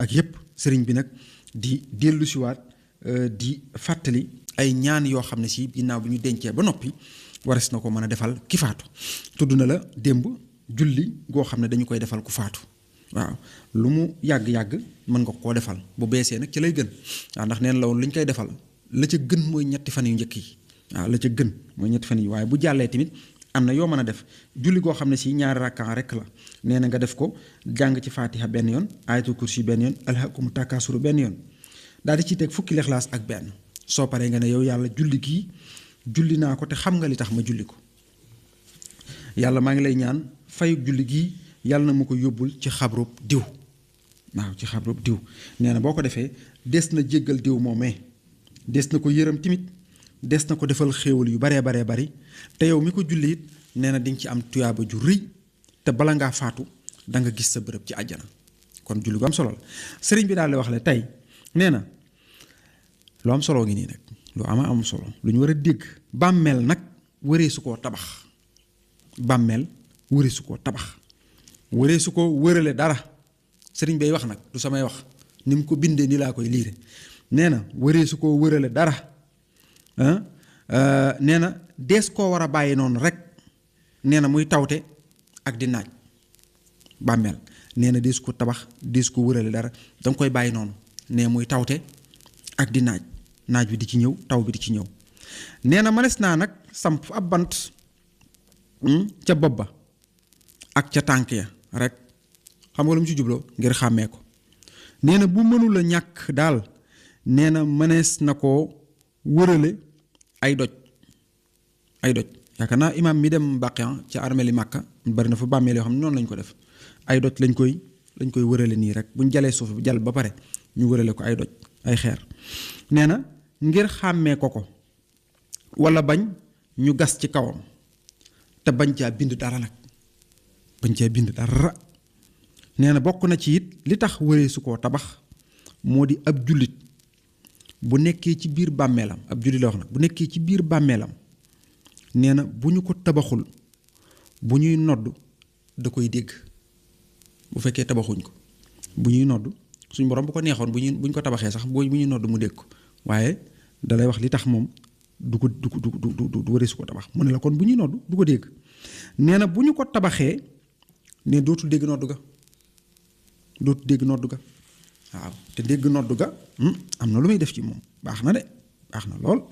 ak yépp sëriñ bi nag di dellu siwaat di fàttali ay ñaan yoo xam ne si ginnaaw bi ñu dencee ba noppi wares na ko mën a defal ki faatu. tudd na la démb julli goo xam ne dañu koy defal ku faatu waaw lu mu yàgg-yàgg mën nga koo defal bu beesee nag ci lay gën waaw ndax neen la woon li ñu koy defal la ca gën mooy ñetti fan yu njëkk yi waaw la ca gën mooy ñetti fan yi waaye bu jàllee tamit am na yoo mën a def julli goo xam ne si ñaari rakkaan rek la nee na nga def ko jàng ci faatiha benn yoon ayatul kursi benn yoon alhaakumu takaasuru benn yoon daal di ci teg fukki lixlaas ak benn soo paree nga ne yow yàlla julli gii julli naa ko te xam nga li tax ma julli ko yàlla maa ngi lay ñaan fayuk julli gii yàlla na ma ko yóbbul ci xabrub diw waaw ci xabrub diw nee na boo ko defee des na jéggal diw moomee des na ko yërëm timit des na ko defal xéewal yu baree bari te yow mi ko julli it nee na di nga ci am tuyaaba ju rëy te bala ngaa faatu da nga gis sa bërëb ci àjjana kon julli gu am solo la sëriñ bi daal di wax le tey nee na lu am solo ngi nii nag lu am solo lu ñu war a dégg bàmmeel nag wëree su koo tabax bàmmeel wëree su koo tabax wëree su ko wërale dara sëriñ bay wax nag du samay wax ni mu ko bindee ni laa koy liire nee na wëree su koo wërale dara nee na dees koo war a bàyyi noonu rek nee na muy tawte ak di naaj bàmmeel nee na dees ko tabax dees ko wërale dara danga koy bàyyi noonu nee muy tawte ak di naaj bi di ci ñëw taw bi di ci ñëw nee na mënees naa nag samp ab bant ca bopp ba ak ca tànk ya rek xam nga lu mu ci jubloo ngir xàmmee ko nee na bu mënul a ñàkk daal nee na mënees na koo wërale ay doj yaakaar naa imaam mi dem Baqiya ca armeeli Màkka bari na fa bàmmeel yoo xam ne noonu lañ ko def ay doj lañ koy wërale nii rek buñ jalee suuf bi jal ba pare ñu wërale ko ay doj ay xeer nee na ngir xàmmee ko walla bañ ñu gas ci kawam te bañ caa bind dara nag bañ caa bind dara nee na bokk na ci it li tax wëree su koo tabax moo di ab jullit bu nekkee ci biir bàmmeelam ab jullit la wax nag bu nekkee ci biir bàmmeelam nee na bu ñu ko tabaxul bu ñuy nodd da koy dégg bu fekkee tabaxuñ ko bu ñuy nodd suñ borom bu ko neexoon bu ñu ko tabaxee sax bu ñuy nodd mu dégg ko waaye dalay wax li tax moom du wëree su ko tabax mu ne la kon bu ñuy nodd du ko dégg nee na bu ñu ko tabaxee ne dootul dégg nodd ga waaw te dégg nodd ga am na lu muy def ci moom baax na lool